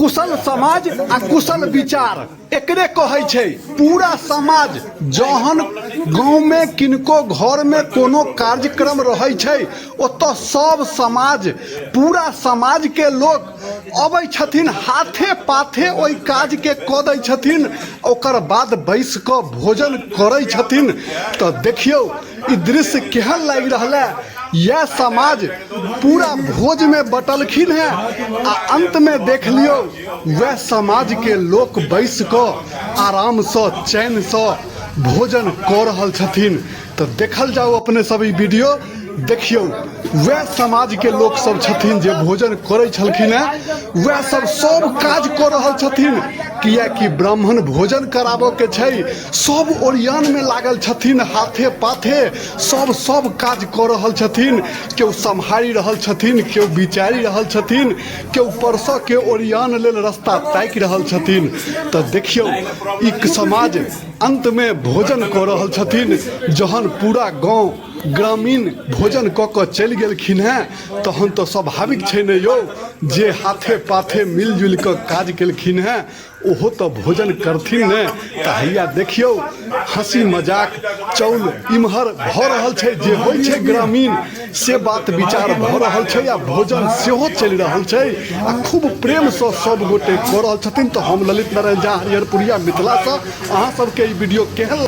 कुशल समाज आ कुशल विचार एकरे कहै छै। पूरा समाज जहन गाँवमे किनको घरमे कोनो कार्यक्रम रहै छै, ओतऽ सब समाज, पूरा समाजके लोक अबै छथिन, हाथे पाथे ओहि काजके कऽ दै छथिन, ओकर बाद बैस कऽ भोजन करै छथिन। तऽ देखियौ, ई दृश्य केहन लागि रहल है। यह समाज पूरा भोज में बटलखिन है आ अंत में देख लियो, वह समाज के लोक बैस कऽ आराम से चैन से भोजन कऽ रहल छथिन। तऽ देखल जाओ अपने सब ई वीडियो देखियौ, वएह समाज के लोक सब छथिन जे भोजन करै छलखिन हेँ, वएह सब सब काज कऽ रहल छथिन, किएकि ब्राह्मण भोजन कराबऽ के छै। सब ओरियानमे लागल छथिन, हाथे पाथे सब सब काज कऽ रहल छथिन। केओ सम्हारि रहल छथिन, केओ विचारि रहल छथिन, केओ परसऽ के ओरियान लेल रस्ता ताकि रहल छथिन। तऽ देखियौ, ई समाज अन्तमे भोजन कऽ रहल छथिन। जहन पूरा गाँव ग्रामीण भोजन कऽ कऽ चलि गेलखिन हेँ, तहन तऽ स्वाभाविक छै ने यौ, जे हाथे पाथे मिलजुलि कऽ काज केलखिन हेँ, ओहो तऽ भोजन करथिन ने। तऽ हैया देखियौ, हँसी मजाक चौल इम्हर भऽ रहल छै, जे होइ छै ग्रामीण से बात विचार भऽ रहल छै आ भोजन सेहो चलि रहल छै आ खूब प्रेमसँ सब गोटे कऽ रहल छथिन। तऽ हम ललित नारायण झा, हरिहरपुरिया मिथिलासँ, अहाँ सबके ई वीडियो केहन